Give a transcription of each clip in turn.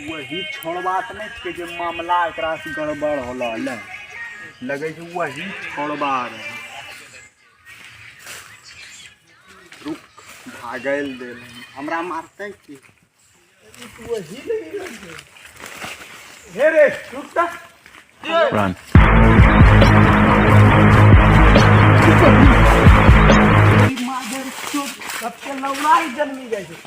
वही छोड़बा तऽ नहि छिकै जे मामला एकरा से गड़बड़ होल ले लगै छै वही छोड़बा रहे। रुक भागल देल हमरा मारतै की वही लगी हे रे रुक ता। Run. मादर चोद सबके लौड़ा ही जन्मी जाइ छै।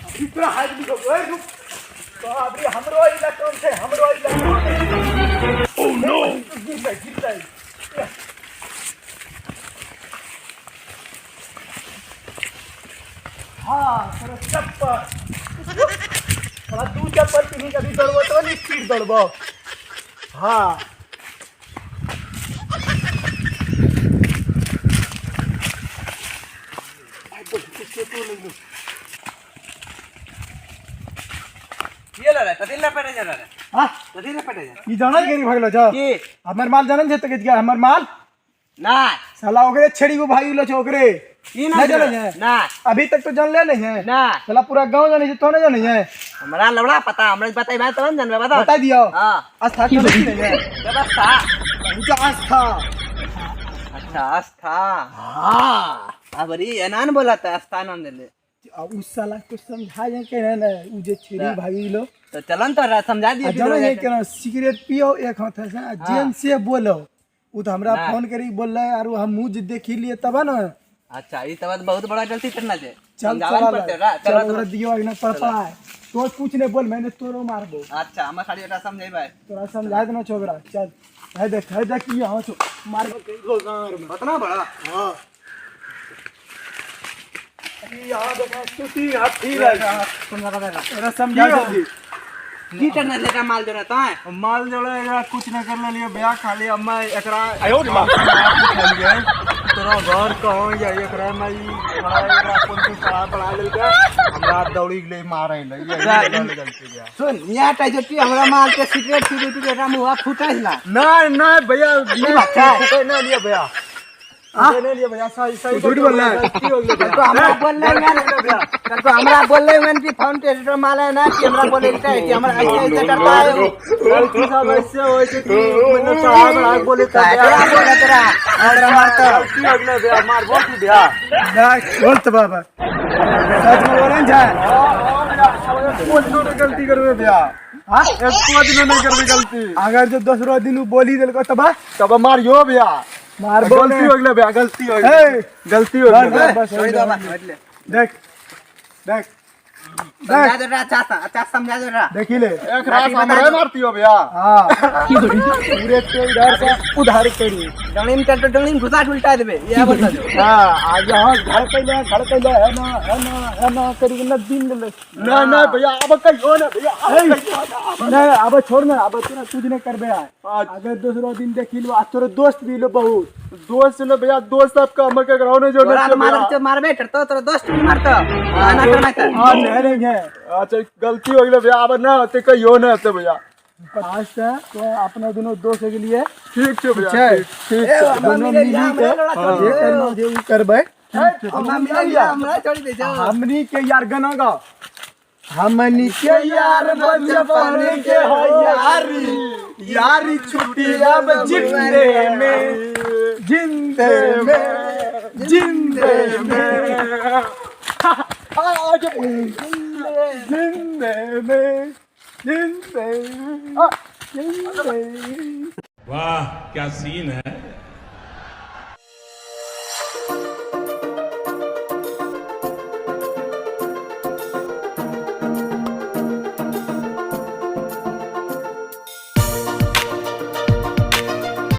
अभी तोरा हाथ भी ओए रुक तो अभी हमरो इला कौन छै हमरो इला। ओह नो गिर जाए गिर जाए। हाँ तोरा चप्पल तोरा दू चप्पल पिन्ही के अभी दौड़बो तो नहीं स्पीड दौड़बो। हाँ ये ला रे कथी लपेटे जा रे? हाँ कथी लपेटे जा? ई जानल केरी भागलो छ की? हमर माल जानल छै त गया हमर माल ना साला ओकरे छेड़ी को भाई लो छ ओकरे ई ना नहीं जानल है ना अभी तक तो जानले नहीं है ना साला पूरा गांव जाने छै तो नहीं जाने है। हमरा लवड़ा पता हमरा बताई बात तब जानबे बता बता दियो। हां आस्था के नहीं है व्यवस्था ऊंचा आस्था। अच्छा आस्था। हां अबरी एना न बोला त आस्था नाम देले। आ उस साला को समझा जे के ना उ जे छेड़ी ना। भागी लो तो चलन तो समझा दिए आ जाने है केना सिगरेट पियो एक हाथ से आ जेन से बोलो उ तो हमरा ना। फोन करी बोलले आर हम मुंह जे देखी लिए तब ना। अच्छा ई तब बहुत बड़ा गलती करना छे। चल समझावा चला न पड़ते रा चल चल ओकरा दियो एक ना पर पड़ाए तो कुछ नहीं बोल मैंने तोरो मारबो। अच्छा हम खाली ओकरा समझेबै तोरा समझा देना छोकरा चल है देख यहाँ छो मारबो के गार में कितना बड़ा। हां यहाँ देखा सुती हाथी रहे तोरा समझा जल्दी की करना छे माल जोड़ा ताय माल जोड़ा एकरा कुछ न कर लिए भैया खाली अम्मा एकरा तोरा घर कहाँ या एकरा में ई एकरा कोन चीज खराब बना देलकै हमरा दौड़ी गेलै मारै ले गलती भैया। सुन यहाँ टाइ जो हमरा माल के सिगरेट पी पी के मुंह फूटै ला। नहीं नहीं भैया ई बात है। नहीं नहीं लिया भैया नहीं नहीं लिया भैया सही सही झूठ बोल रहा है। गलती हो गई तो हमरा बोलले मन तो हमरा बोलले मन कि फोन के जो माल है ना कि हमरा बोले है कि हमरा ऐसे ऐसे करता है। गलती सब ऐसे होय छै कि मतलब चढ़ा बढ़ा के बोले तोरा बोले तोरा और मारतो गलती हो गेलै भैया मारबो की भैया नहीं बोल तो बाबा सच में बोलन जाए कुछ नहीं गलती करबे भैया। हां एको दिन नहीं करबे गलती। अगर जो दूसरो दिन उ बोली देलको तब तब मारियो भैया। मारबो गलती हो गेलै भैया गलती हो गेलै गलती हो गेलै। बस छोड़ दो बस बैठ ले देख देख समझा दे रहा अच्छा अच्छा समझा दे रहा देखी ले एक रात हमरे मारतियो भैया। हां पूरे पे इधर से उधर करी डंगली में चल तो डंगली में घुसा के उल्टा देबे ये बोल दो। हां आ यहाँ घर कैले घर कैले है ना है ना है ना करी ना दिन ले नहीं नहीं भैया अब कहियो ना भैया नहीं अब छोड़ ना अब तोरा कुछ नहीं करबे आए अगर दूसरो दिन देखी लो आ तोरो दोस्त भी लो बहुत दोस्त लो भैया दोस्त आपका हमर के ग्राउंड में जो तोरा मार के मारबे करतो तोरा दोस्त भी मारतो ना करना त। हां नहीं नहीं है। अच्छा गलती हो गेलै भैया अब ना होते कहियो ना होते भैया। आज से तो अपना दोनों दोस्त के लिए ठीक छै भैया ठीक छै दोनों मिली के जे करना जे उ करबै। हमरा मिल गया हमरा छोड़ दे जाओ। हमनी के यार गाना गाओ। हमनी के यार बचपन के हो यारी यारी छुट्टी अब जिंदे में जिंदे में जिंदे में जिंदे में जिंदे जिंदे। वाह क्या सीन है।